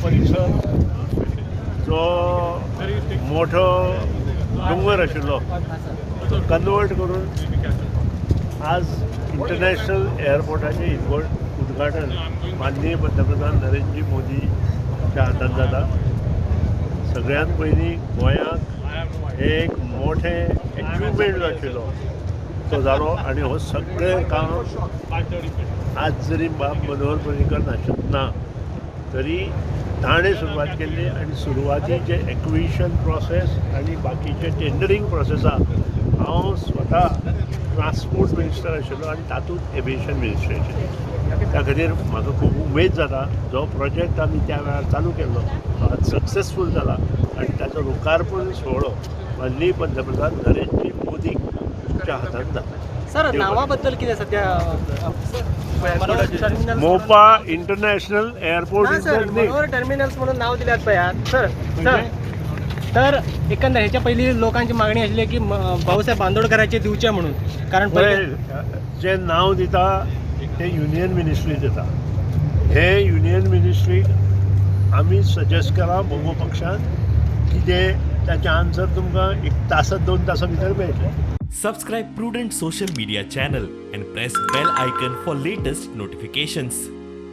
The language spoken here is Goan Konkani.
परिसर जो मोठो डोंगर आशिल्लो तो कन्वर्ट करून आज इंटरनॅशनल एअरपोर्टाचें उद्घाटन माननीय पंतप्रधान नरेंद्र मोदीच्या हातान जाता. सगळ्यांत पयलीं गोंयांक हे एक मोठें एचिवमेंट जो आशिल्लो तो जालो आनी हो सगळें काम आज जरी बाब मनोहर पर्रीकर ना तरी ताणें सुरवात केल्ली आनी सुरवातीचे एक्विशन प्रोसेस आनी बाकीचे टेंडरींग प्रोसेसाक हांव स्वता ट्रान्सपोर्ट मिनिस्टर आशिल्लो आनी तातूंत एविएशन मिनिस्टर आशिल्लो. त्या खातीर म्हाका खूब उमेद जाता जो प्रोजेक्ट आमी त्या वेळार चालू केल्लो तो आज सक्सेसफूल जाला आनी ताचो लोकार्पण सुवाळो माननीय पंतप्रधान नरेंद्र मोदीच्या हातान जाता. सर, नावा बद्दल कितें सध्या? मोपा इंटरनॅशनल एअरपोर्ट ना सर, मनोहर टर्मिनल्स म्हणून नाव दिल्यात पळयात सर. सर, तर एकंदर ह्याच्या पहिली लोकांची मागणी आशिल्ली की भाऊसाहेब बांदोडकराचे दिवचे म्हणून, कारण जे नाव दिता ते युनियन मिनिस्ट्री दिता. हे युनियन मिनिस्ट्रीक आमी सजेस्ट केलां मगो पक्षान की ते ताचें आन्सर तुमकां एक तासात 2 तासां भितर मेळटलें. Subscribe Prudent Social Media channel and press bell icon for latest notifications.